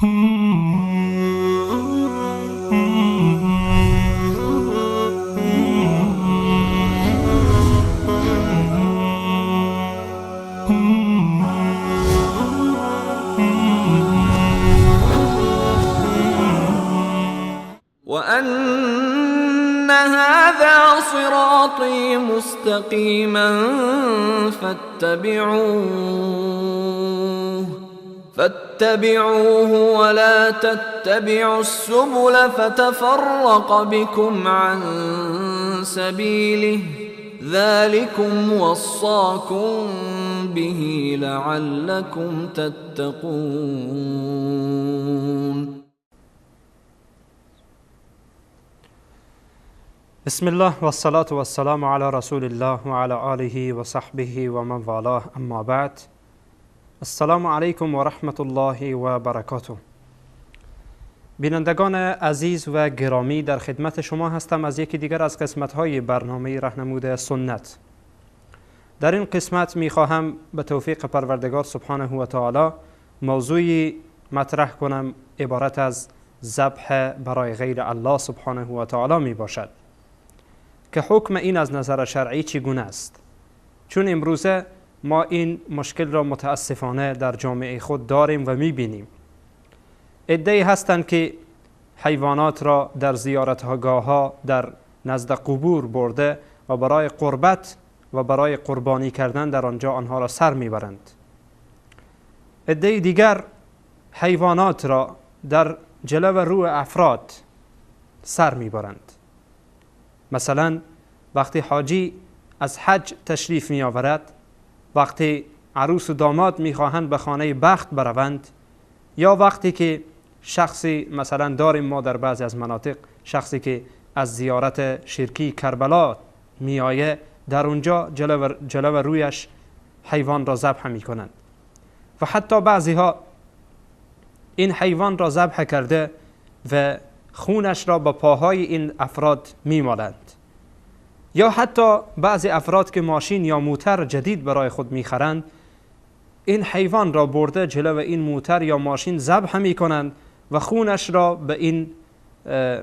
وأن هذا صراطي مستقيما فاتبعوه ولا تتبعوا السبل فتفرق بكم عن سبيله ذلكم وصاكم به لعلكم تتقون. بسم الله والصلاة والسلام على رسول الله وعلى آله وصحبه ومن والاه، اما بعد. السلام علیکم و رحمت الله و برکاته. بینندگان عزیز و گرامی، در خدمت شما هستم از یکی دیگر از قسمت‌های برنامه رهنمود سنت. در این قسمت می‌خواهم به توفیق پروردگار سبحانه و تعالی موضوعی مطرح کنم عبارت از ذبح برای غیر الله سبحانه و تعالی می باشد که حکم این از نظر شرعی چگونه است. چون امروزه ما این مشکل را متاسفانه در جامعه خود داریم و میبینیم. عده‌ای هستند که حیوانات را در زیارتگاه ها در نزد قبور برده و برای قربت و برای قربانی کردن در آنجا آنها را سر میبرند. عده‌ای دیگر حیوانات را در جلو رو افراد سر میبرند. مثلا وقتی حاجی از حج تشریف می آورد، وقتی عروس و داماد می خواهند به خانه بخت بروند، یا وقتی که شخصی مثلا داریم ما در بعضی از مناطق شخصی که از زیارت شرکی کربلا می آیه، در اونجا جلو رویش حیوان را ذبح می کنند و حتی بعضی ها این حیوان را ذبح کرده و خونش را با پاهای این افراد می مالند. یا حتی بعضی افراد که ماشین یا موتر جدید برای خود میخرند، این حیوان را برده جلو این موتر یا ماشین ذبح می کنند و خونش را به این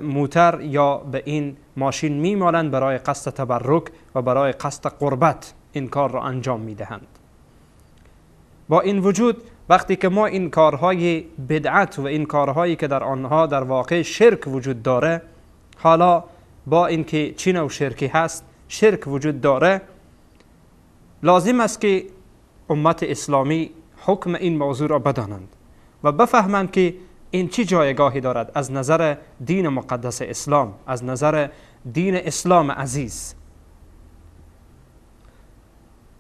موتر یا به این ماشین می مالند برای قصد تبرک و برای قصد قربت این کار را انجام می دهند. با این وجود وقتی که ما این کارهای بدعت و این کارهایی که در آنها در واقع شرک وجود داره، حالا با اینکه چی نوع شرکی هست، شرک وجود داره، لازم است که امت اسلامی حکم این موضوع را بدانند و بفهمند که این چی جایگاهی دارد از نظر دین مقدس اسلام، از نظر دین اسلام عزیز.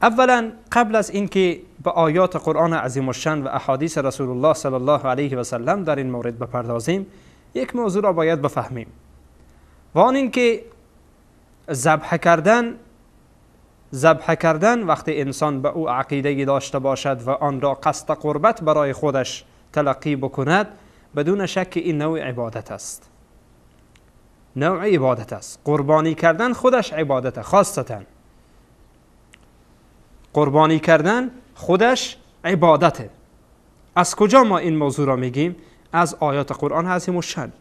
اولا قبل از اینکه به آیات قرآن عظیم الشان و احادیث رسول الله صلی الله علیه و سلم در این مورد بپردازیم، یک موضوع را باید بفهمیم و آن اینکه ذبح کردن وقتی انسان به او عقیده داشته باشد و آن را قصد قربت برای خودش تلقی بکند، بدون شک این نوع عبادت است. نوع عبادت است. قربانی کردن خودش عبادت، خاصتا قربانی کردن خودش عبادته. از کجا ما این موضوع را میگیم؟ از آیات قرآن عظیم الشان.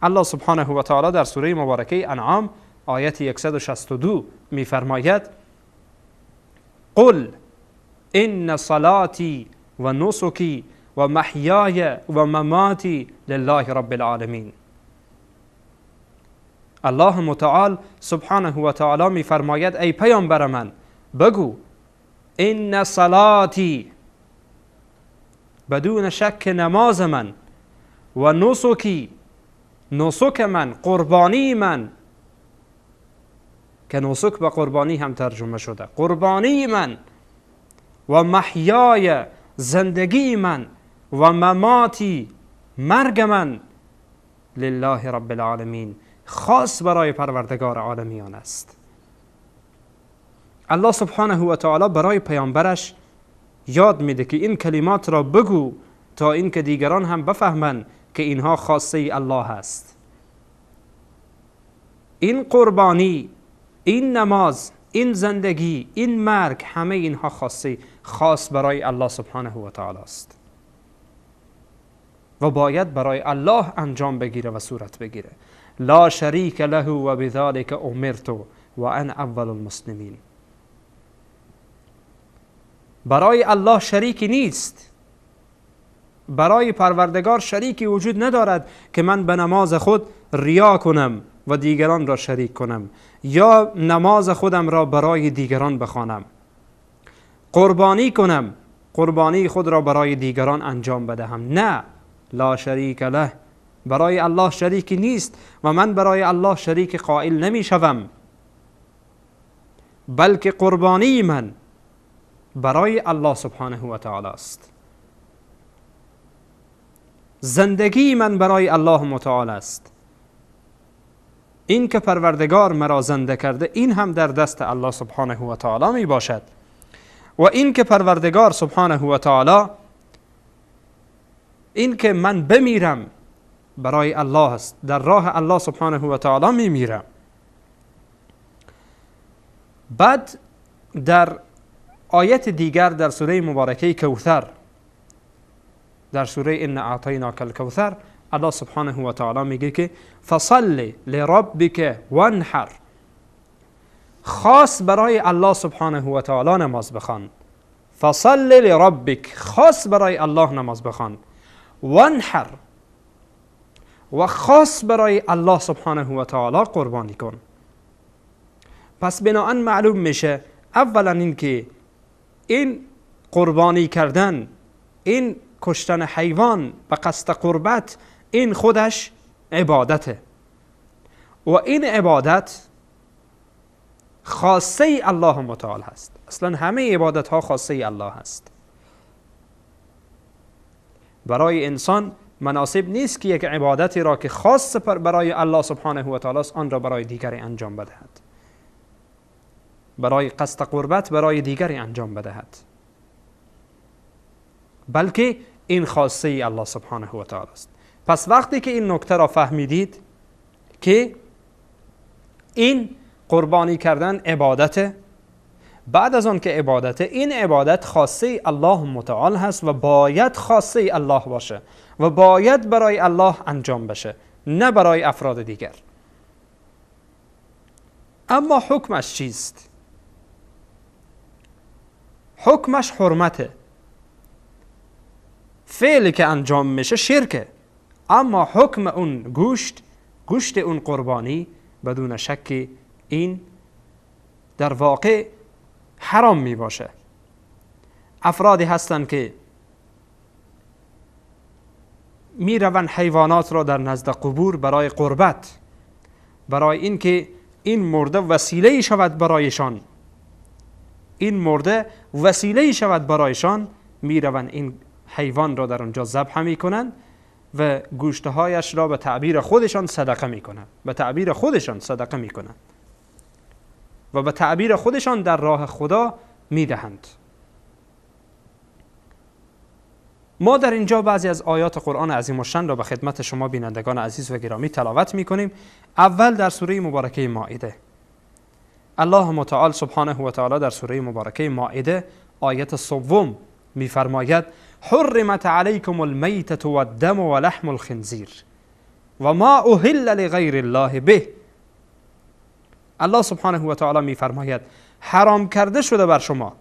الله سبحانه و تعالی در سوره مبارکه انعام آیت 162 میفرماید: قل ان صلاتی و نسکی و محیای و مماتی لله رب العالمین. الله متعال سبحانه و تعالی میفرماید ای پیامبر من بگو ان صلاتی، بدون شک نماز من، و نسکی، نسک من، قربانی من، که نسک به قربانی هم ترجمه شده، قربانی من و محیای، زندگی من، و مماتی، مرگ من، لله رب العالمین، خاص برای پروردگار عالمیان است. الله سبحانه و تعالی برای پیامبرش یاد میده که این کلمات را بگو تا اینکه دیگران هم بفهمند که اینها خاصه الله است. این قربانی، این نماز، این زندگی، این مرگ، همه اینها خاصه خاص برای الله سبحانه و تعالی است. و باید برای الله انجام بگیره و صورت بگیره. لا شریک له و بذلک امرت و انا اول المسلمین. برای الله شریکی نیست، برای پروردگار شریکی وجود ندارد که من به نماز خود ریا کنم و دیگران را شریک کنم، یا نماز خودم را برای دیگران بخوانم، قربانی کنم، قربانی خود را برای دیگران انجام بدهم. نه، لا شریک له، برای الله شریکی نیست و من برای الله شریک قائل نمی شوم، بلکه قربانی من برای الله سبحانه و تعالی است، زندگی من برای الله متعال است. این که پروردگار مرا زنده کرده، این هم در دست الله سبحانه و تعالی می باشد، و این که پروردگار سبحانه و تعالی، این که من بمیرم برای الله است، در راه الله سبحانه و تعالی می میرم. بعد در آیت دیگر در سوره مبارکه کوثر، در سوره ان اعطیناک الکوثر، الله سبحانه و تعالی میگه که فصل لربک وانحر، خاص برای الله سبحانه و تعالی نماز بخوان. فصل لربک، خاص برای الله نماز بخوان. وانحر، و خاص برای الله سبحانه و تعالی قربانی کن. پس بناهن معلوم میشه اولا این که این قربانی کردن، این کشتن حیوان به قصد قربت، این خودش عبادته و این عبادت خاصه الله متعال هست. اصلا همه عبادت ها خاصه الله هست. برای انسان مناسب نیست که یک عبادتی را که خاص برای الله سبحانه و تعالی است آن را برای دیگری انجام بدهد، برای قصد قربت برای دیگری انجام بدهد، بلکه این خاصه الله سبحانه و تعالی است. پس وقتی که این نکته را فهمیدید که این قربانی کردن عبادته، بعد از آن که عبادته، این عبادت خاصه الله متعال هست و باید خاصه الله باشه و باید برای الله انجام بشه، نه برای افراد دیگر. اما حکمش چیست؟ حکمش حرمته. فعلی که انجام میشه شرکه، اما حکم اون گوشت، گوشت اون قربانی، بدون شک این در واقع حرام می باشه. افرادی هستند که می روند حیوانات را در نزد قبور برای قربت، برای اینکه این مرده وسیله شود برایشان، این مرده وسیله شود برایشان، می روند این حیوان را در آنجا ذبح می کنند و گوشتهایش را به تعبیر خودشان صدقه می کنند، به تعبیر خودشان صدقه می کنند و به تعبیر خودشان در راه خدا می دهند. ما در اینجا بعضی از آیات قرآن عظیم الشأن را به خدمت شما بینندگان عزیز و گرامی تلاوت می کنیم. اول در سوره مبارکه مائده، الله متعال سبحانه و تعالی در سوره مبارکه مائده آیت سوم می فرماید: حرمت علیکم المیتة والدم ولحم الخنزیر و ما اهل لغیر الله به. الله سبحانه و تعالی می فرماید حرام کرده شده بر شما،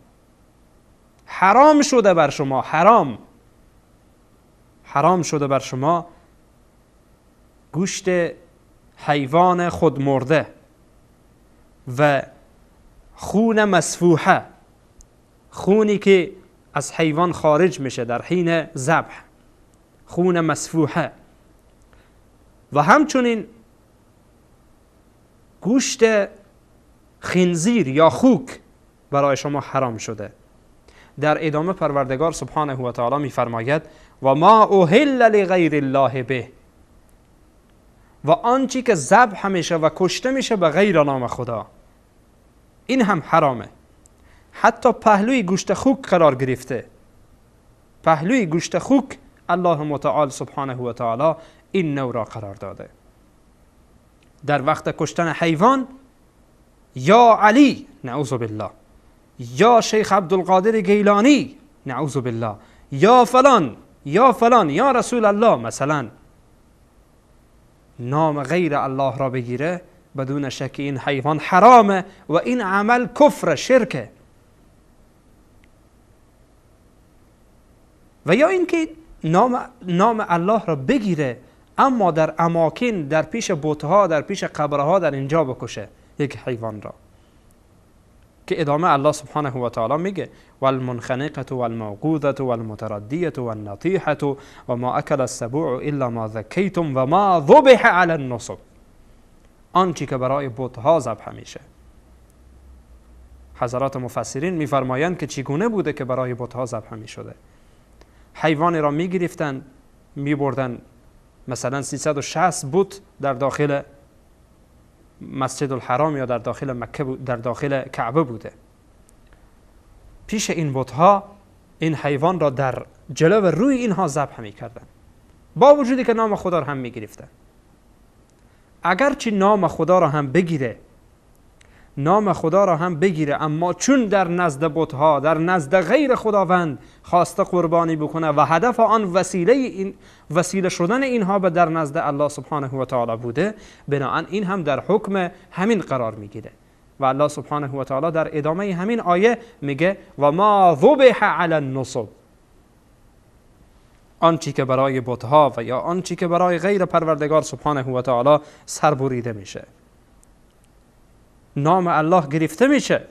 حرام شده بر شما، حرام، حرام شده بر شما گوشت حیوان خودمرده و خون مسفوحه، خونی که از حیوان خارج میشه در حین ذبح، خون مسفوحه، و همچنین گوشت خنزیر یا خوک برای شما حرام شده. در ادامه پروردگار سبحانه و تعالی میفرماید و ما اهل لغیر الله به، و آنچه که ذبح میشه و کشته میشه به غیر نام خدا، این هم حرامه. حتی پهلوی گوشت خوک قرار گرفته، پهلوی گوشت خوک الله متعال سبحانه و تعالی این نوع را قرار داده. در وقت کشتن حیوان یا علی نعوذ بالله، یا شیخ عبدالقادر گیلانی نعوذ بالله، یا فلان یا فلان، یا رسول الله، مثلا نام غیر الله را بگیره، بدون شک این حیوان حرامه و این عمل کفر، شرکه. و یا اینکه نام الله را بگیره اما در اماکن، در پیش بت‌ها، در پیش قبرها، در اینجا بکشه یک حیوان را، که ادامه الله سبحانه و تعالی میگه والمنخنقة والموقوذة والمتردية والنطيحة و ما اکل السبوع الا ما ذکیتم و ما ذبح علی النصب، آنچه که برای بت‌ها ذبح میشه. حضرات مفسرین میفرمایند که چگونه بوده که برای بت‌ها ذبح میشده. حیوانی را میگرفتن میبردن، مثلا 360 بت در داخل مسجد الحرام یا در داخل مکه بود، در داخل کعبه بوده. پیش این بت‌ها این حیوان را در جلو روی اینها ذبح میکردن، با وجودی که نام خدا را هم میگرفتن. اگرچه نام خدا را هم بگیره، نام خدا را هم بگیره، اما چون در نزد بت‌ها، در نزد غیر خداوند خواسته قربانی بکنه و هدف آن وسیله این وسیله شدن اینها به در نزد الله سبحانه و تعالی بوده، بنابراین این هم در حکم همین قرار میگیره. و الله سبحانه و تعالی در ادامه همین آیه میگه و ما ذبح علی النصب، آنچه که برای بت‌ها و یا آنچه که برای غیر پروردگار سبحانه و تعالی سر بریده میشه، نام الله گرفته میشه،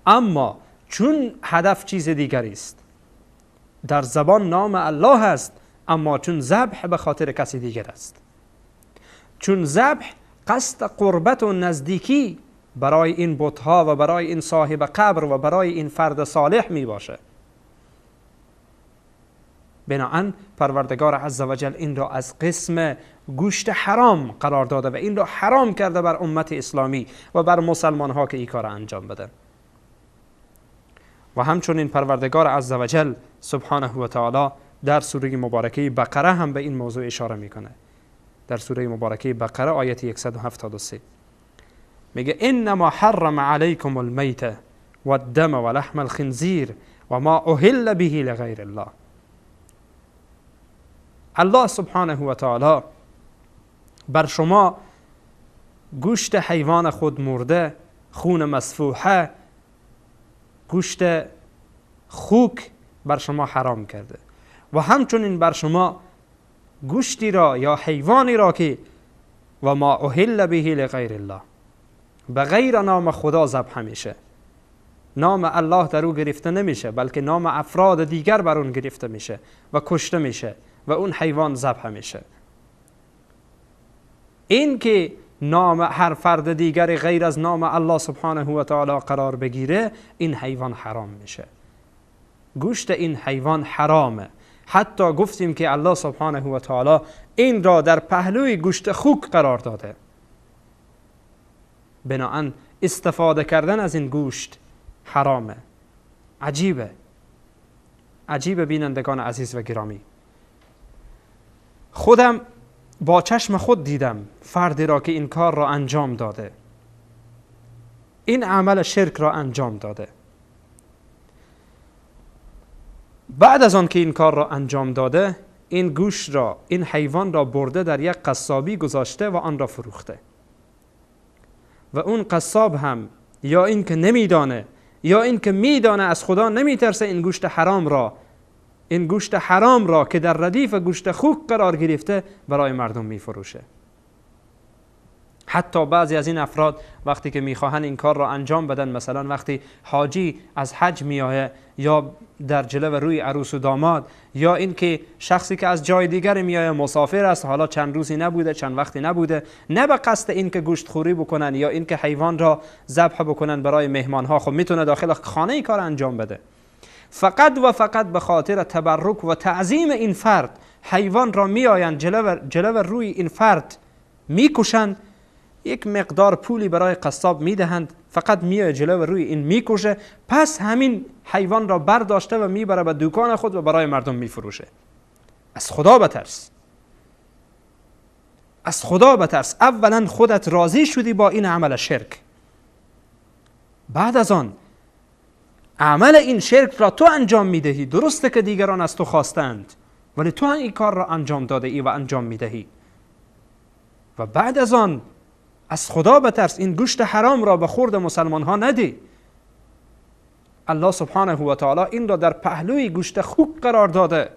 اما چون هدف چیز دیگری است، در زبان نام الله است، اما چون ذبح به خاطر کسی دیگر است، چون ذبح قصد قربت و نزدیکی برای این بت‌ها و برای این صاحب قبر و برای این فرد صالح می باشه، بناهن پروردگار عزوجل این را از قسم گوشت حرام قرار داده و این را حرام کرده بر امت اسلامی و بر مسلمان ها که این کار انجام بدن. و همچنین پروردگار عزوجل سبحانه و تعالی در سوره مبارکه بقره هم به این موضوع اشاره میکنه. در سوره مبارکه بقره آیت 173 میگه انما حرم علیکم المیت والدم ولحم الخنزیر و ما اهل به لغیر الله. الله سبحانه و تعالی بر شما گوشت حیوان خود مرده، خون مسفوحه، گوشت خوک بر شما حرام کرده و همچنین بر شما گوشتی را یا حیوانی را که و ما اهل به لغیر الله، به غیر نام خدا ذبح میشه، نام الله در او گرفته نمیشه، بلکه نام افراد دیگر بر اون گرفته میشه و کشته میشه و اون حیوان ذبح میشه. این که نام هر فرد دیگر غیر از نام الله سبحانه و تعالی قرار بگیره، این حیوان حرام میشه، گوشت این حیوان حرامه. حتی گفتیم که الله سبحانه و تعالی این را در پهلوی گوشت خوک قرار داده، بناهن استفاده کردن از این گوشت حرامه. عجیبه، عجیبه بینندگان عزیز و گرامی. خودم با چشم خود دیدم فردی را که این کار را انجام داده، این عمل شرک را انجام داده. بعد از آن که این کار را انجام داده، این گوشت را، این حیوان را برده در یک قصابی گذاشته و آن را فروخته. و اون قصاب هم یا این که نمیدانه یا این که میدانه، از خدا نمیترسه، این گوشت حرام را، این گوشت حرام را که در ردیف گوشت خوک قرار گرفته برای مردم میفروشه. حتی بعضی از این افراد وقتی که میخواهن این کار را انجام بدن، مثلا وقتی حاجی از حج میآید یا در جلو روی عروس و داماد، یا اینکه شخصی که از جای دیگر میآید مسافر است، حالا چند روزی نبوده، چند وقتی نبوده، نه به قصد اینکه گوشت خوری بکنن یا اینکه حیوان را ذبح بکنن برای مهمانها، خب میتونه داخل خانه این کار انجام بده، فقط و فقط به خاطر تبرک و تعظیم این فرد حیوان را میآیند جلو روی این فرد میکشند، یک مقدار پولی برای قصاب میدهند، فقط میای جلو روی این میکشه، پس همین حیوان را برداشته و میبره به دکان خود و برای مردم میفروشه. از خدا بترس، از خدا بترس. اولا خودت راضی شدی با این عمل شرک، بعد از آن عمل این شرک را تو انجام میدهی. درسته که دیگران از تو خواستند، ولی تو این کار را انجام داده ای و انجام میدهی. و بعد از آن از خدا بترس، این گوشت حرام را به خورد مسلمان ها ندی. الله سبحانه و تعالی این را در پهلوی گوشت خوک قرار داده.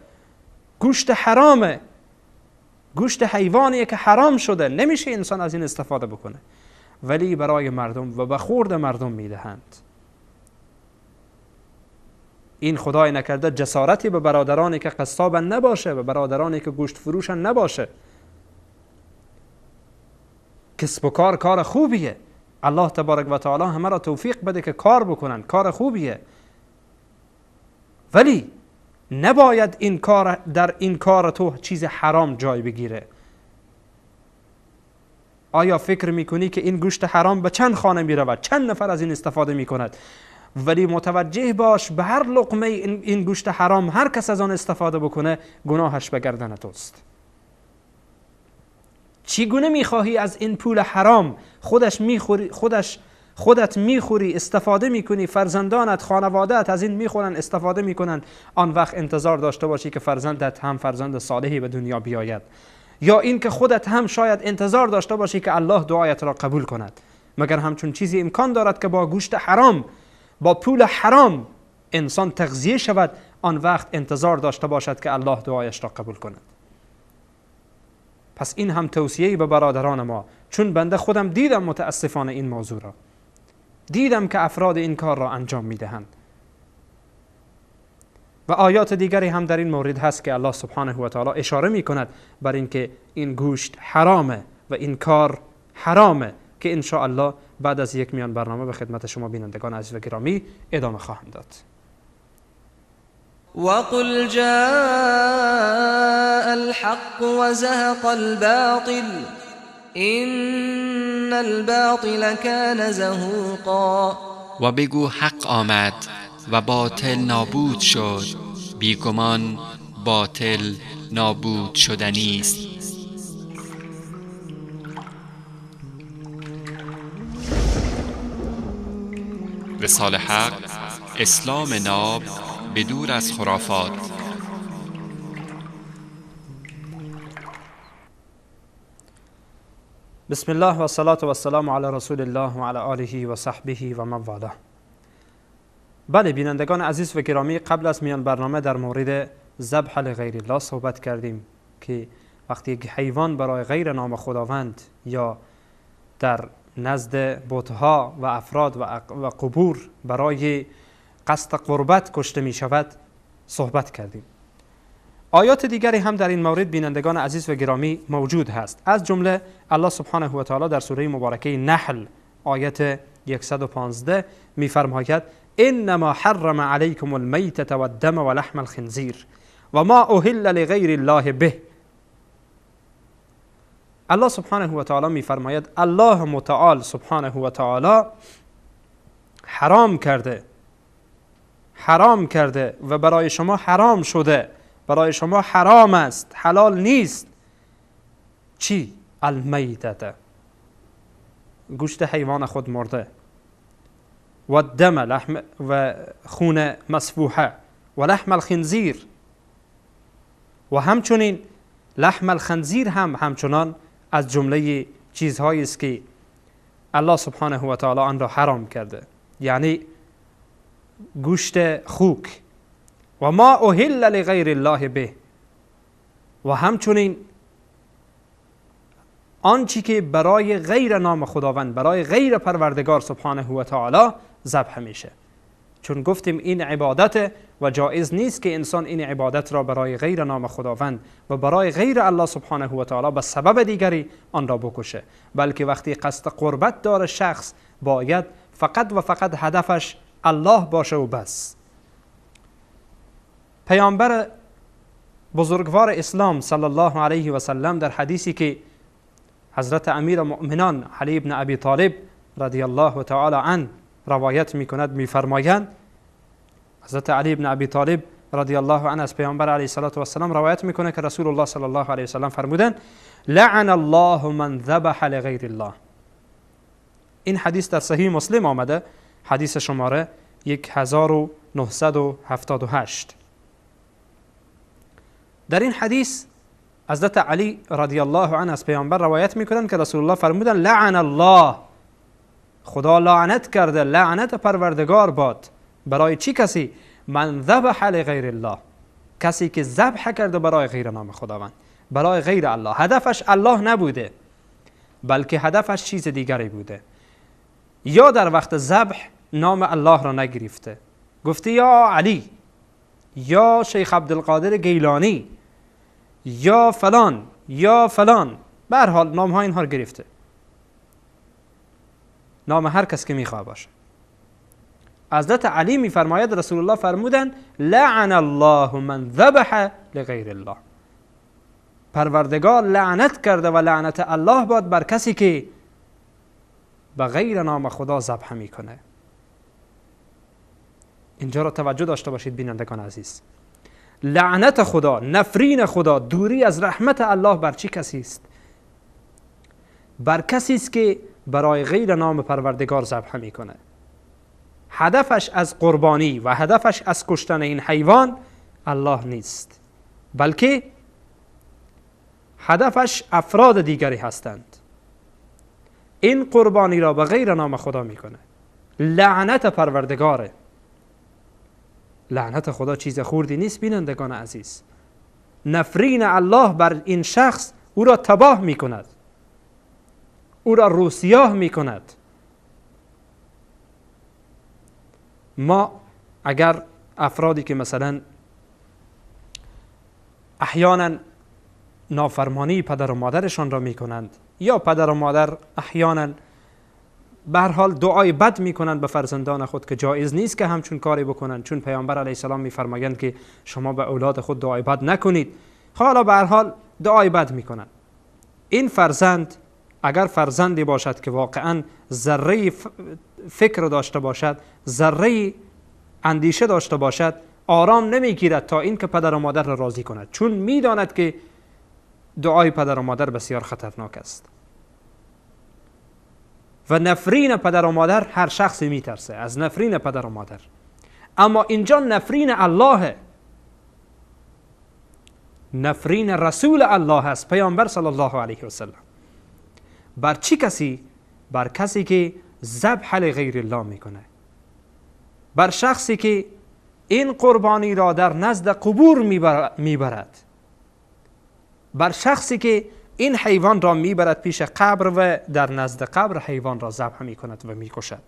گوشت حرامه، گوشت حیوانیه که حرام شده، نمیشه انسان از این استفاده بکنه، ولی برای مردم و به خورد مردم میدهند. این خدای نکرده جسارتی به برادرانی که قصابن نباشه، به برادرانی که گوشت فروشن نباشه. کسب و کار کار خوبیه، الله تبارک و تعالی همه را توفیق بده که کار بکنن، کار خوبیه، ولی نباید این کار در این کار تو چیز حرام جای بگیره. آیا فکر میکنی که این گوشت حرام به چند خانه میرود، چند نفر از این استفاده میکند؟ ولی متوجه باش به هر لقمه این گوشت حرام هر کس از آن استفاده بکنه گناهش به گردن توست. چگونه میخواهی از این پول حرام خودت میخوری، استفاده میکنی، فرزندانت، خانواده‌ات از این میخورن، استفاده میکنن، آن وقت انتظار داشته باشی که فرزندت هم فرزند صالحی به دنیا بیاید، یا این که خودت هم شاید انتظار داشته باشی که الله دعایت را قبول کند. مگر همچون چیزی امکان دارد که با گوشت حرام، با پول حرام انسان تغذیه شود، آن وقت انتظار داشته باشد که الله دعایش را قبول کند؟ پس این هم توصیه‌ای به برادران ما، چون بنده خودم دیدم متاسفانه این موضوع را دیدم که افراد این کار را انجام میدهند. و آیات دیگری هم در این مورد هست که الله سبحانه و تعالی اشاره می کند بر اینکه این گوشت حرامه و این کار حرامه، که ان شاء الله بعد از یک میان برنامه به خدمت شما بینندگان عزیز و گرامی ادامه خواهم داد. وقل جاء الحق وزهق الباطل إن الباطل كان زهوقا. و بگو حق آمد و باطل نابود شد، بیگمان باطل نابود شدنی است. وصال حق، اسلام ناب بدور از خرافات. بسم الله و صلاة و السلام علی رسول الله و علی آله و صحبه و من والاه. بله بینندگان عزیز و گرامی، قبل از میان برنامه در مورد ذبح لغیر الله صحبت کردیم که وقتی یک حیوان برای غیر نام خداوند یا در نزد بتها و افراد و قبور برای قصد قربت کشته می شود صحبت کردیم. آیات دیگری هم در این مورد بینندگان عزیز و گرامی موجود هست، از جمله الله سبحانه و تعالی در سوره مبارکه نحل آیت 115 می‌فرماید انما حرم علیکم المیتة والدم ولحم الخنزیر و ما اهل لغیر الله به. الله سبحانه و تعالی می‌فرماید الله متعال سبحانه و تعالی حرام کرده، حرام کرده و برای شما حرام شده، برای شما حرام است، حلال نیست. چی؟ المیتة، گوشت حیوان خود مرده، و الدم، لحم و خون مسفوحه، و لحم الخنزیر، و همچنین لحم الخنزیر هم همچنان از جمله چیزهایی است که الله سبحانه و تعالی آن را حرام کرده، یعنی گوشت خوک. و ما اهل لغیر الله به، و همچنین آنچه که برای غیر نام خداوند، برای غیر پروردگار سبحانه و تعالی ذبح میشه. چون گفتیم این عبادت و جایز نیست که انسان این عبادت را برای غیر نام خداوند و برای غیر الله سبحانه و تعالی به سبب دیگری آن را بکشه، بلکه وقتی قصد قربت داره شخص باید فقط و فقط هدفش الله باشه و بس. پیامبر بزرگوار اسلام صلی الله علیه و سلم در حدیثی که حضرت امیر مؤمنان علی بن ابی طالب رضی الله تعالی عنه روایت میکند میفرمایند، حضرت علی بن ابی طالب رضی الله عنه از پیامبر علیه الصلاة والسلام روایت میکنه که رسول الله صلی الله علیه و سلم فرمودند لعن الله من ذبح لغیر الله. این حدیث در صحیح مسلم آمده، حدیث شماره 1978. در این حدیث حضرت علی رضی الله عنه از پیامبر روایت میکنند که رسول الله فرمودند لعن الله، خدا لعنت کرده، لعنت پروردگار باد برای چی کسی؟ من ذبح لغیر الله، کسی که ذبح کرده برای غیر نام خداوند، برای غیر الله. هدفش الله نبوده، بلکه هدفش چیز دیگری بوده. یا در وقت ذبح نام الله را نگرفته، گفته یا علی، یا شیخ عبدالقادر گیلانی، یا فلان یا فلان، به هر حال نام ها اینها رو گرفته، نام هر کس که میخواه باشه. حضرت علی میفرماید رسول الله فرمودند لعن الله من ذبح لغیر الله، پروردگار لعنت کرده و لعنت الله باد بر کسی که به غیر نام خدا ذبح میکنه. اینجا را توجه داشته باشید بینندگان عزیز، لعنت خدا، نفرین خدا، دوری از رحمت الله بر چی کسی است؟ بر کسی است که برای غیر نام پروردگار ذبح میکنه. هدفش از قربانی و هدفش از کشتن این حیوان الله نیست، بلکه هدفش افراد دیگری هستند. این قربانی را به غیر نام خدا میکنه. لعنت پروردگاره. لعنت خدا چیز خوردی نیست بینندگان عزیز. نفرین الله بر این شخص او را تباه میکند، او را روسیاه میکند. ما اگر افرادی که مثلا احیانا نافرمانی پدر و مادرشان را میکنند، یا پدر و مادر احیانا به هر حال دعای بد میکنند به فرزندان خود که جایز نیست که همچون کاری بکنند، چون پیامبر علیه السلام میفرمایند که شما به اولاد خود دعای بد نکنید. حالا به هر حال دعای بد میکنند. این فرزند اگر فرزندی باشد که واقعا ذره فکر داشته باشد، ذره اندیشه داشته باشد، آرام نمیگیرد تا اینکه پدر و مادر را راضی کند، چون میداند که دعای پدر و مادر بسیار خطرناک است. و نفرین پدر و مادر هر شخصی میترسه از نفرین پدر و مادر، اما اینجا نفرین الله، نفرین رسول الله است، پیامبر صلی الله علیه و سلم. بر چی کسی؟ بر کسی که ذبح لغیر الله میکنه، بر شخصی که این قربانی را در نزد قبور میبرد، بر شخصی که این حیوان را میبرد پیش قبر و در نزد قبر حیوان را ذبح میکند و میکشد،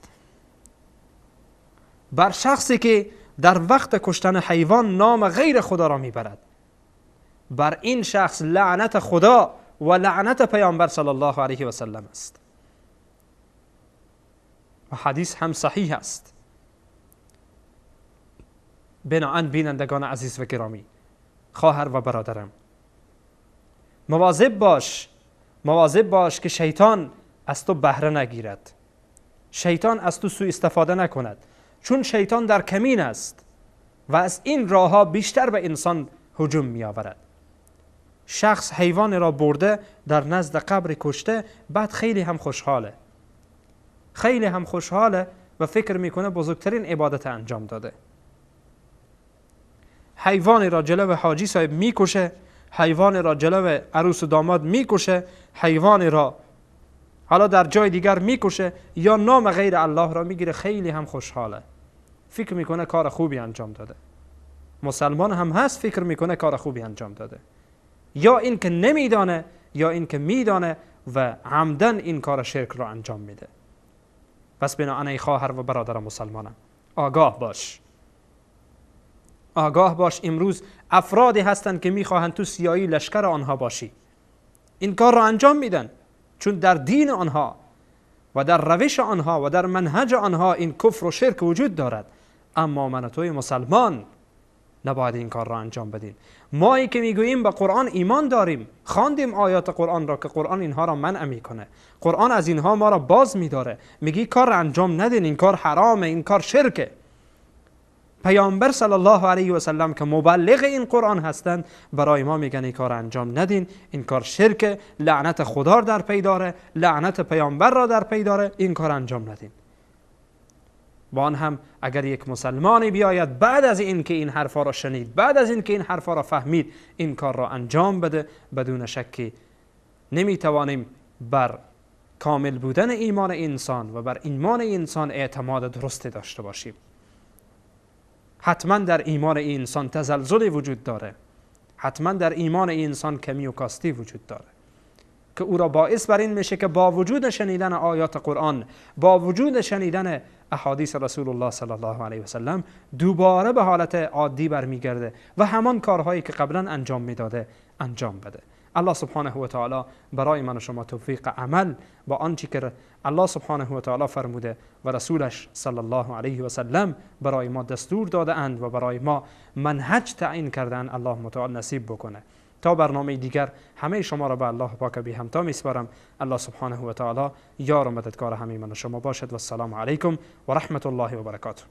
بر شخصی که در وقت کشتن حیوان نام غیر خدا را میبرد، بر این شخص لعنت خدا و لعنت پیامبر صلی الله علیه و سلم است. و حدیث هم صحیح است. بناءً بینندگان عزیز و گرامی، خواهر و برادرم، مواظب باش، مواظب باش که شیطان از تو بهره نگیرد، شیطان از تو سوء استفاده نکند، چون شیطان در کمین است و از این راهها بیشتر به انسان هجوم می آورد. شخص حیوان را برده در نزد قبر کشته، بعد خیلی هم خوشحاله، خیلی هم خوشحاله و فکر میکنه بزرگترین عبادت انجام داده. حیوان را جلو حاجی صاحب میکشه، حیوان را جلو عروس و داماد میکشه، حیوان را حالا در جای دیگر میکشه یا نام غیر الله را میگیره، خیلی هم خوشحاله، فکر میکنه کار خوبی انجام داده. مسلمان هم هست، فکر میکنه کار خوبی انجام داده، یا این که نمیدانه یا این که میدانه و عمدن این کار شرک را انجام میده. پس بنابراین ای خواهر و برادر مسلمانم، آگاه باش، آگاه باش. امروز افرادی هستند که میخواهند تو سیاهی لشکر آنها باشی، این کار را انجام میدن، چون در دین آنها و در روش آنها و در منهج آنها این کفر و شرک وجود دارد. اما من و توی مسلمان نباید این کار را انجام بدیم. ما که میگوییم به قرآن ایمان داریم، خواندیم آیات قرآن را که قرآن اینها را منع میکنه، قرآن از اینها ما را باز میداره، میگی کار را انجام ندین، این کار حرامه، این کار شرکه. پیامبر صلی الله علیه و سلم که مبلغ این قرآن هستند برای ما میگن این کار انجام ندین، این کار شرکه، لعنت خدا را در پی داره، لعنت پیامبر را در پی داره، این کار انجام ندین. با آن هم اگر یک مسلمانی بیاید بعد از این که این حرفا را شنید، بعد از این که این حرفا را فهمید، این کار را انجام بده، بدون شکی نمیتوانیم بر کامل بودن ایمان انسان و بر ایمان انسان اعتماد درستی داشته باشیم. حتما در ایمان انسان تزلزل وجود داره، حتما در ایمان انسان کمی و کاستی وجود داره که او را باعث بر این میشه که با وجود شنیدن آیات قرآن، با وجود شنیدن احادیث رسول الله صلی الله علیه و سلم، دوباره به حالت عادی برمیگرده و همان کارهایی که قبلا انجام میداده انجام بده. الله سبحانه و تعالی برای من و شما توفیق عمل با آنچه که الله سبحانه و تعالی فرموده و رسولش صلی الله علیه و سلم برای ما دستور داده اند و برای ما منهج تعیین کردن، الله متعال نصیب بکنه. تا برنامه دیگر همه شما را به الله پاک بی همتا میسپارم. الله سبحانه و تعالی یار و مددگار همه من و شما باشد. و السلام علیکم و رحمت الله و برکاته.